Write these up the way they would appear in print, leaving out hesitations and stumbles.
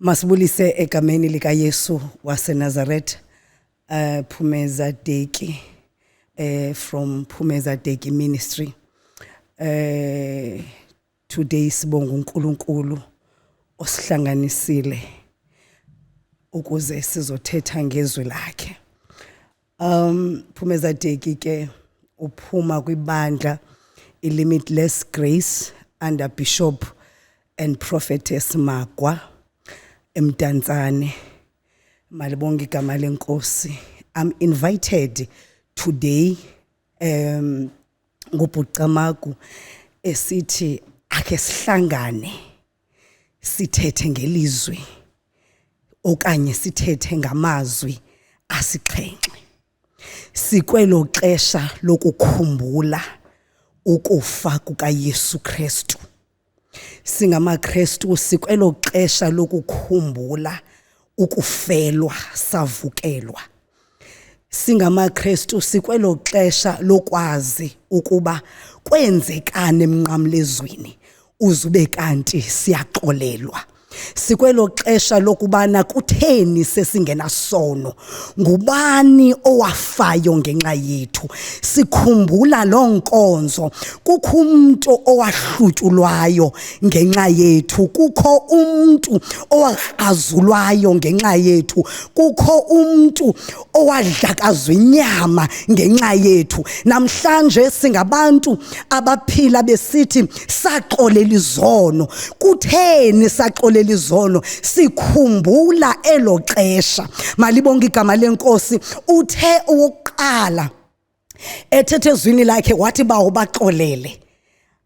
Masibulise egameni likaYesu waseNazaretha. Phumeza Deki from Phumeza Deki Ministry. Today sibonga uNkulunkulu osihlanganisile ukuze sizothetha ngezwi lakhe. Phumeza Deki ke uphuma kwibandla iLimitless Grace under Bishop and Prophetess Magwa eMdantsane. Malibonge igama lenkosi. I'm invited today nguBhucamagu esithi ake sihlangane sithethe ngelizwi okanye sithethe ngamazwi asixhenxe. Sikwelo xesha lokukhumbula ukufa kukaYesu Kristu. SingamaKristu sikwelo xesha lokukhumbula ukufelwa savukelwa. SingamaKristu sikwelo xesha lokwazi ukuba kwenzekani emnqamlezweni uzube kanti siyaxolelwa. Sikwelo xesha lokubana kutheni sesingenasono, ngubani owafayo ngenxa yethu. Sikhumbula loo nkonzo, kukho umntu owahlutyulwayo ngenxa yethu, kukho umntu owakrazulwayo ngenxa yethu, kukho umntu owadlakazwa inyama ngenxa yethu. Namhlanje singabantu abaphila besithi saxolela izono. Kutheni saxolela izono? Sikhumbula elo xesha. Malibonke igama lenkosi. Uthe owokuqala ethethe ezwini lakhe wathi bawo baxolele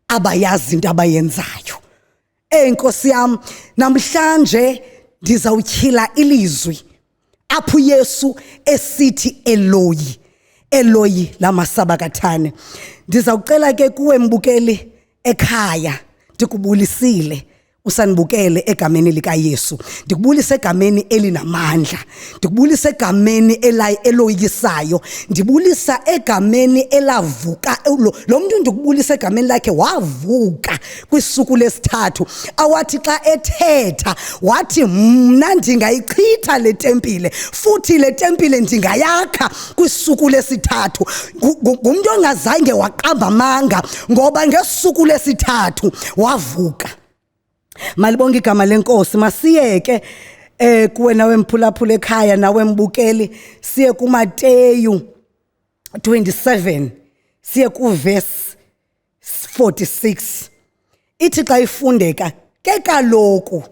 abayazi into abayenzayo. Ey Nkosi yam, namhlanje ndizawutyhila ilizwi apho uYesu esithi Eloyi, Eloyi lamasabakathane. Ndizawucela ke kuwe mbukeli ekhaya, ndikubulisile usanibukele egameni likaYesu. Ndikubulisa egameni elinamandla, ndikubulisa egameni eloyikisayo, ndibulisa egameni elavuka. Lo mntu ndikubulisa egameni lakhe wavuka kwisuku lesithathu, awathi xa ethetha wathi mna ndingayichitha le tempile, futhi le tempile ndingayakha kwisuku lesithathu. Ngumntu ongazange waqamba amanga, ngoba ngesuku lesithathu wavuka. Malibonke igama lenkosi. Masiyeke kuwe nawe mphulaphula ekhaya nawe mbukeli, siye kuMateyu 27, siye kuverse 46. Ithi xa ifundeka ke kaloku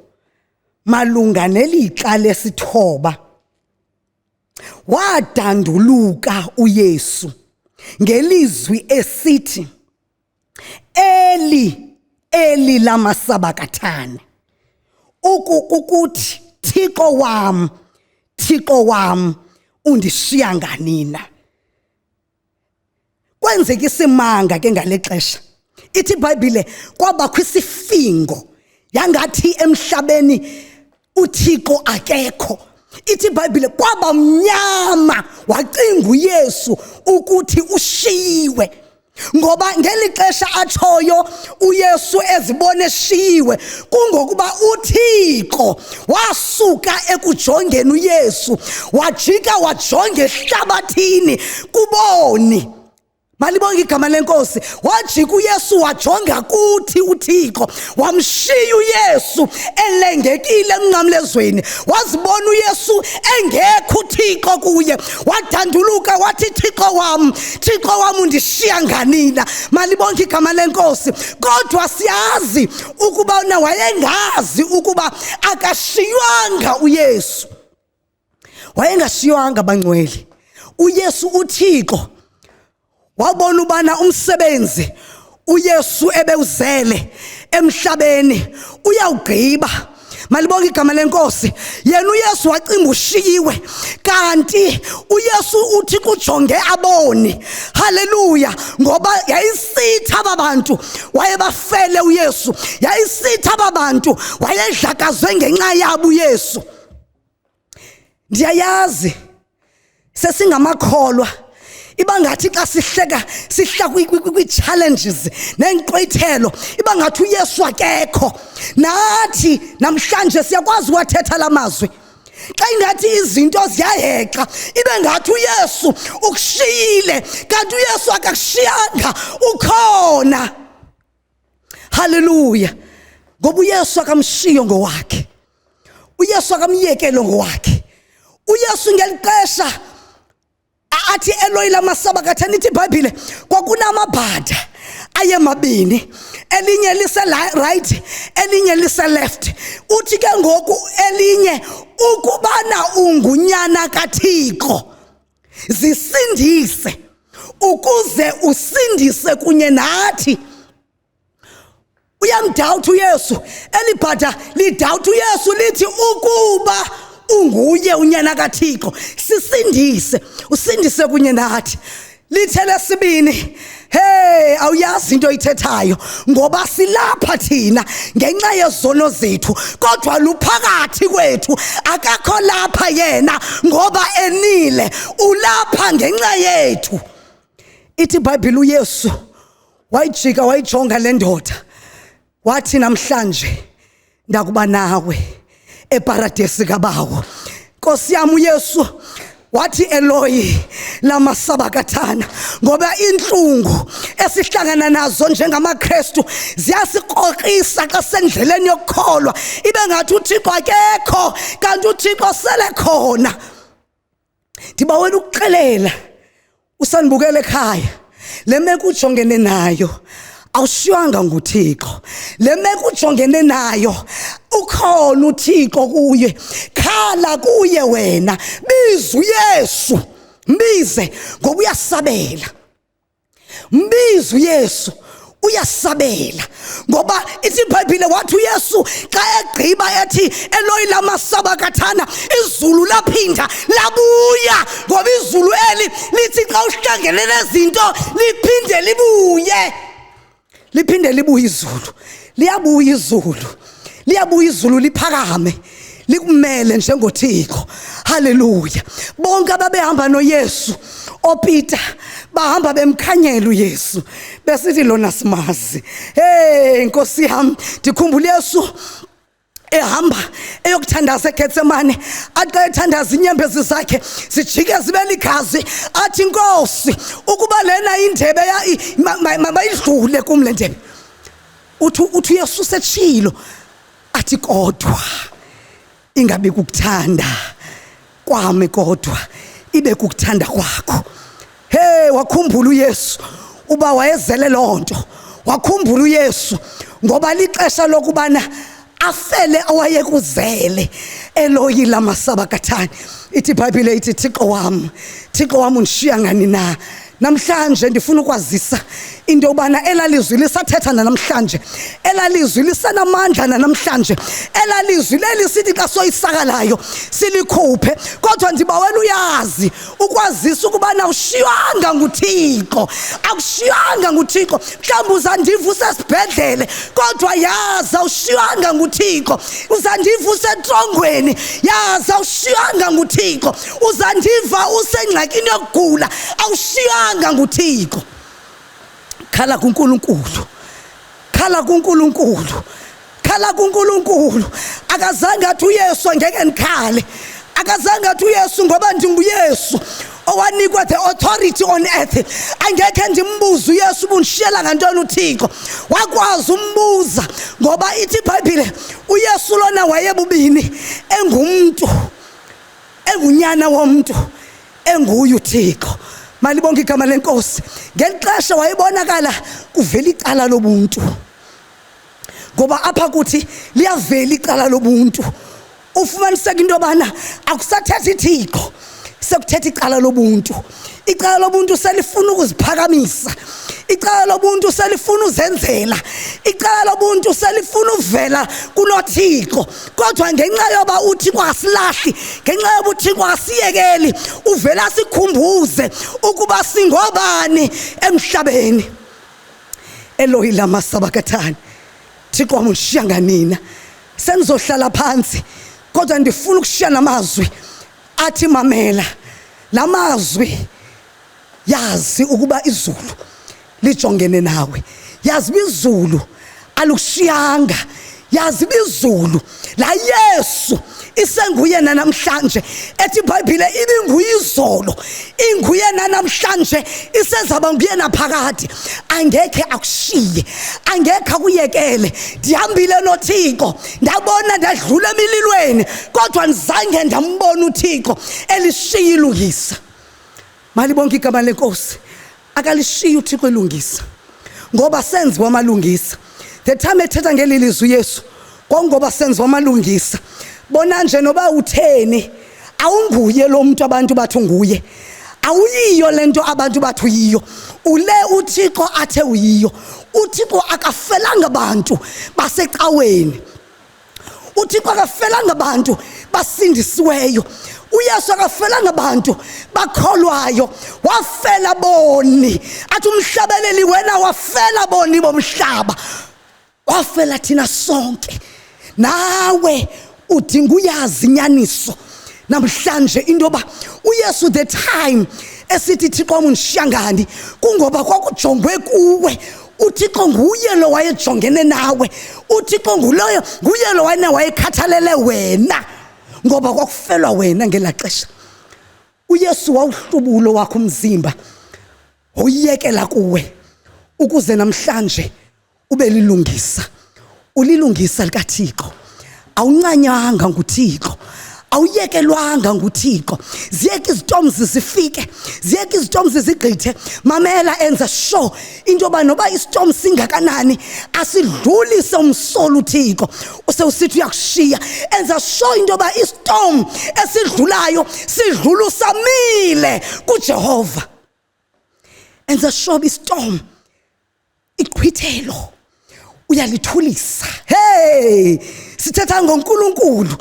malunga nelixa lesithoba wadanduluka uYesu ngelizwi esithi Eli, Eli lamasabakathane, ukuthi Thixo wam, Thixo wam, undishiya nganina. Kwenzeka isimanga ke ngale xesha. Ithi iBhayibhile kwabakho isifingo yangathi emhlabeni uThixo akekho. Ithi iBhayibhile kwaba mnyama, wacinga uYesu ukuthi ushiyiwe. Ngoba ngeli xesha atshoyo uYesu ezibona eshiyiwe, kungokuba uThixo wasuka ekujongeni uYesu wajika wajonga ehlabathini kuboni. Malibonge igama lenkosi. Wajika uYesu wajonga kuthi uThixo, wamshiya uYesu elengekile emnqamlezweni. Wazibona uYesu engekho uThixo kuye, wadanduluka wathi Thixo wam, Thixo wam, undishiya nganina. Malibonge igama lenkosi. Kodwa siyazi ukuba wayengazi ukuba akashiywanga uYesu. Wayengashiywanga bangcwele. uYesu uThixo wabona ubana umsebenzi uYesu ebewuzele emhlabeni uyawugqiba. Malibonke igama lenkosi. Yena uYesu wacinga ushiyiwe, kanti uYesu uThixo ujonge aboni. Haleluya. Ngoba yayisitha aba bantu wayebafele uYesu, yayisitha aba bantu wayedlakazwe ngenxa yabo uYesu. Ndiyayazi sesingamakholwa. Iba ngathi xa sihleka sihla kwii-challenges neenkqwithelo, iba ngathi uYesu akekho. Nathi namhlanje siyakwazi uwathetha la mazwi. Xa ingathi izinto ziyahexa, ibe ngathi uYesu ukushiyile, kanti uYesu akakushiyanga, ukhona. Haleluya! Ngoba uYesu akamshiyo ngowakhe, uYesu akamyekelo ngowakhe. UYesu ngeli xesha athi Eloyi lamasabakatha, nithi iBhayibhile kwakunamabhada ayemabini, elinye lise right, elinye lise left. Uthi ke ngoku elinye, ukubana ungunyana kaThixo, zisindise ukuze usindise kunye nathi. Uyamdawutha uYesu, elibhada lidawutha uYesu, lithi ukuba unguye unyana kaThixo, sisindise, usindise kunye nathi. Lithe lesibini, hey, awuyazi into oyithethayo, ngoba silapha thina ngenxa yezono zethu, kodwa luphakathi kwethu, akakho lapha yena ngoba enile, ulapha ngenxa yethu. Ithi iBhayibhile uYesu wayijika wayijonga le ndoda, wathi namhlanje ndakuba nawe eparadesi kabawo. Nkosi yam, uYesu wathi Eloyi lamasabakathana, ngoba inhlungu esihlangana nazo njengamaKristu ziyasikrokrisa xa sendleleni yokukholwa, ibe ngathi uThixo akekho, kanti uThixo sele khona. Ndibawela ukuxelela usandibukela ekhaya, le meko ujongene nayo awushiywanga nguThixo. Le meko ujongene nayo ukhona uThixo kuye. Khala kuye wena, biza uYesu, mbize ngoba uyasabela. Mbiza uYesu, uyasabela, ngoba ithi iBhayibhile wathi uYesu xa egqiba ethi Eloyi lamasabakathana, izulu laphinda labuya, ngoba izulu eli lithi xa uhlangene nezinto liphinde libuye, liphinde libuye izulu, liyabuya izulu, liyabuya izulu, liphakame likumele njengoThixo. Haleluya! Bonke ababehamba noYesu, oPeter, bahamba bemkhanyela uYesu, besithi lona simazi. Hey, Nkosi yam, ndikhumbula uYesu ehamba eyokuthandaza eGetsemane, athi xa ethandaza inyembezi zakhe zijike zibe ligazi, athi Nkosi, ukuba lena indebe mayidlule kum le ndebe. Uthi uYesu usetshilo, athi kodwa ingabi kukuthanda kwami, kodwa ibe kukuthanda kwakho. Hey, wakhumbula uYesu uba wayezele loo nto. Wakhumbula uYesu ngoba lixesha lokubana afele awayekuzele. Eloyi lamasabakathani. Ithi iBhayibhile, ithi Thixo wam, Thixo wam, undishiya ngani na? Namhlanje ndifuna ukwazisa into yobana elalizwi lisathetha nanamhlanje, elalizwi lisenamandla nanamhlanje, elalizwi leli sithi xa soyisakalayo silikhuphe. Kodwa ndibawela uyazi ukwazisa ukubana awushiywanga nguThixo, akushiywanga nguThixo. Mhlawumbi uzandiva usesibhedlele, kodwa yazi awushiywanga nguThixo. Uzandiva usetrongweni, yazi awushiywanga nguThixo. Uzandiva usengxakini yokugula, awushiywanga nguThixo. Khala kuNkulunkulu, khala kuNkulunkulu, khala kuNkulunkulu. Akazange athi uYesu angeke ndikhale, akazange athi uYesu ngoba ndinguYesu owanikwa the authority on earth angekhe ndimbuze uYesu ubundishiyela ngantoni uThixo. Wakwazi umbuza, ngoba ithi iBhayibhile uYesu lona wayebubini, engumntu, engunyana womntu, enguye uThixo. Malibonke igama lenkosi. Ngeli xesha wayebonakala kuvela icala lobuntu, ngoba apha kuthi liyavela icala lobuntu. Ufumaniseka into yobana akusathethi ithixo, sekuthetha icala lobuntu. Icala lobuntu selifuna ukuziphakamisa, icala lobuntu selifuna uzenzela, icala lobuntu selifuna uvela kunoThixo. Kodwa ngenxa yoba uThixo asilahli, ngenxa yoba uThixo asiyekeli, uvela sikhumbuze ukuba singobani emhlabeni. Eloyi lamasabakathani, Thixo wam undishiya nganina? Sendizohlala phansi, kodwa ndifuna ukushiya namazwi athi mamela la mazwi. Yazi ukuba izulu lijongene nawe, yazi uba izulu alukushiyanga, yazi uba izulu la Yesu isenguye nanamhlanje. Ethi iBhayibhile ibinguye izolo, inguye nanamhlanje, isezaba nguye naphakade. Angekhe akushiye, angekhe akuyekele. Ndihambile noThixo, ndabona, ndadlula emililweni, kodwa ndizange ndambona uThixo elishiya ilungisa. Malibonke igama leNkosi. Akalishiyi uThixo elungisa, ngoba senziwa amalungisa. The time ethetha ngeli lizwi uYesu, kongoba senziwa amalungisa. Bona nje noba utheni, awunguye lo muntu abantu bathi unguye, awuyiyo lento abantu bathi uyiyo, ule uThixo athe uyiyo. UThixo akafelanga abantu basecaweni, uThixo akafelanga abantu basindisiweyo, uYesu akafelanga abantu bakholwayo, wafela boni. Athi umhlabeleli, wena wafela boni bomhlaba, wafela thina sonke. Nawe udinga uyazi inyaniso namhlanje, into yoba uYesu, the time esithi, "Thixo wam, undishiya ngani?" kungoba kwakujongwe kuwe. UThixo nguye lo wayejongene nawe, uThixo nguloyo, nguye lo wayena wayekhathalele wena, ngoba kwakufelwa wena ngelaa xesha. UYesu wawuhlubulo wakho umzimba, woyekela kuwe ukuze namhlanje ube lilungisa, ulilungisa likaThixo. Awuncanywanga nguThixo, awuyekelwanga nguThixo. Ziyeke izitoms zifike, ziyeke izitoms zigqithe. Mamela, enza sure into yoba noba istorm singakanani, asidlulise umsolo uThixo usewusithi uyakushiya. Enza sure into yoba istorm esidlulayo sidlula usamile kuJehova. Enza sure uba istorm, iqhwithelo, uyalithulisa. Hey, sithetha ngoNkulunkulu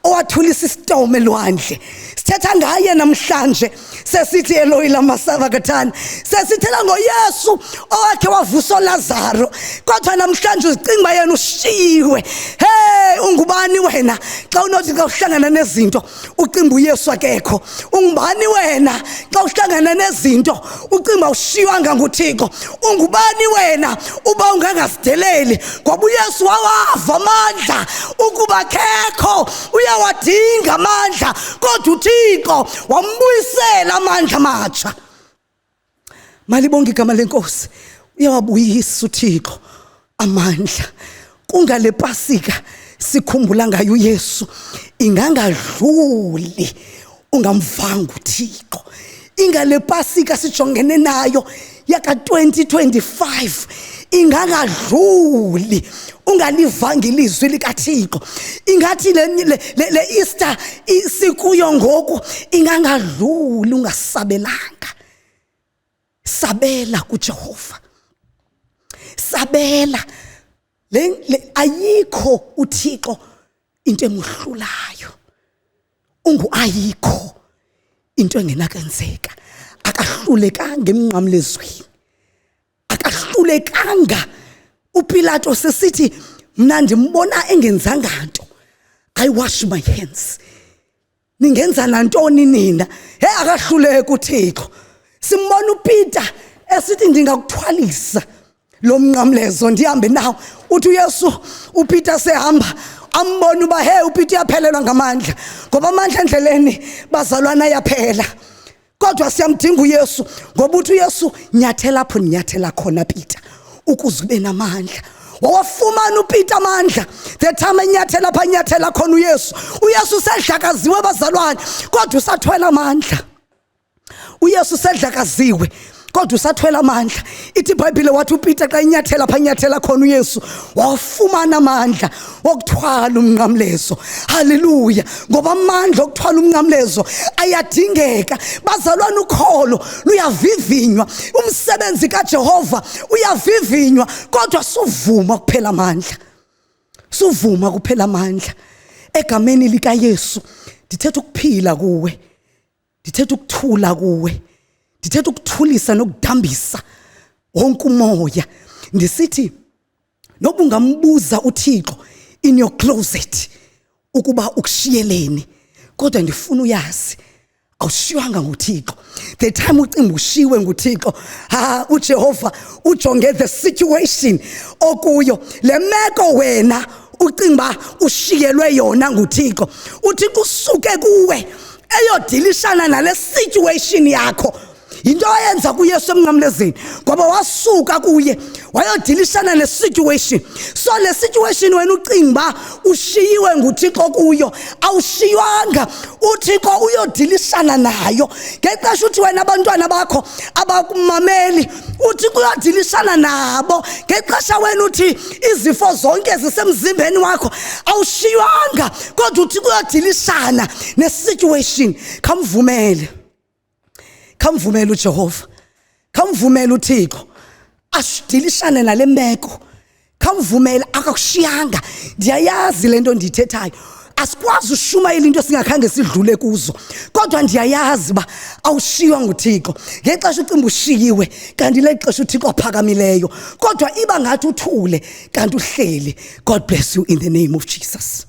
owathulisa istorm elwandle, sithetha ngaye namhlanje. Sesithi, "Eloyi lama sabakthani?" Sesithetha ngoYesu owakhe wavusa Lazaro, kodwa namhlanje uzicinga uba yena ushiyiwe. Hey, ungubani wena xa unothi xa uhlangana nezinto ucimba uYesu akekho? Ungubani wena xa uhlangana nezinto ucimba ushiywanga nguThixo? Ungubani wena uba ungangasideleli? Ngoba uYesu wawava amandla ukuba kekho, uyawadinga amandla, kodwa uThixo wambuyisela amandla amatsha. Malibonke igama leNkosi. Uyawabuyisa uThixo amandla. Kungale Pasika sikhumbula ngayo uYesu, ingangadluli ungamvanga uThixo. Ingale Pasika sijongene nayo yaka 2025, ingangadluli ungalivanga ilizwi likaThixo. Ingathi le Easter sikuyo ngoku ingangadluli ungasabelanga. Sabela kuJehova, sabela. Le ayikho uThixo into emuhlulayo, ungu ayikho into engenakwenzeka. Akahlulekanga emnqamlezweni, akahlulekanga. UPilato sesithi, "Mna ndimbona engenzanga nto, I wash my hands, ningenza nantoni nina?" He, akahluleka uThixo. Simbona uPeter esithi, "Ndingakuthwalisa lo mnqamlezo, ndihambe nawo." Uthi uYesu, uPeter sehamba, ambona uba he, uPeter uyaphelelwa ngamandla, ngoba amandla endleleni, bazalwana, ayaphela. Kodwa siyamdinga uYesu, ngoba uthi uYesu, "Nyathela apho ndinyathela khona, Peter, ukuze ube namandla." Wawafumana uPeter amandla the time enyathela apha anyathela khona uYesu. UYesu usedlakaziwe, bazalwane, kodwa usathwele amandla. UYesu usedlakaziwe, kodwa usathwele amandla. Ithi iBhayibhile, wathi uPeter xa inyathela pha anyathela khona uYesu, wafumana amandla wokuthwala umnqamlezo. Haleluya! Ngoba amandla okuthwala umnqamlezo ayadingeka, bazalwane. Ukholo luyavivinywa, umsebenzi kaJehova uyavivinywa, kodwa suvuma kuphela amandla, suvuma kuphela amandla. Egameni likaYesu ndithetha ukuphila kuwe, ndithetha ukuthula kuwe, ndithetha ukuthulisa nokudambisa wonke umoya. Ndisithi noba ungambuza uThixo in your closet ukuba ukushiyeleni, kodwa ndifuna uyazi Awushiywanga nguThixo. The time ucinga ushiwe nguThixo, ha, uJehova ujonge the situation okuyo, le meko wena ucinga uba ushiyelwe yona nguThixo. UThixo usuke kuwe eyodilishana nale situation yakho. Yinto ayenza kuYesu emnqamlezeni, ngoba wasuka kuye wayodilishana ne-situation. So le situation wena ucinga uba ushiyiwe nguThixo kuyo, awushiywanga. UThixo uyodilishana nayo. Ngexesha uthi wena abantwana bakho abakumameli, uThixo uyodilishana nabo. Ngexesha wena uthi izifo zonke zisemzimbeni wakho, awushiywanga, kodwa uThixo uyodilishana ne-situation. Khamvumele, khamvumele uJehova, khamvumele uThixo asidilishane nale meko. Khamvumele, akakushiyanga. Ndiyayazi le nto ndiyithethayo, asikwazi ushumayela into esingakhange sidlule kuzo, kodwa ndiyayazi uba awushiywa nguThixo. Ngexesha ucinga ushiyiwe, kanti le xesha uThixo aphakamileyo, kodwa iba ngathi uthule kanti uhleli. God bless you in the name of Jesus.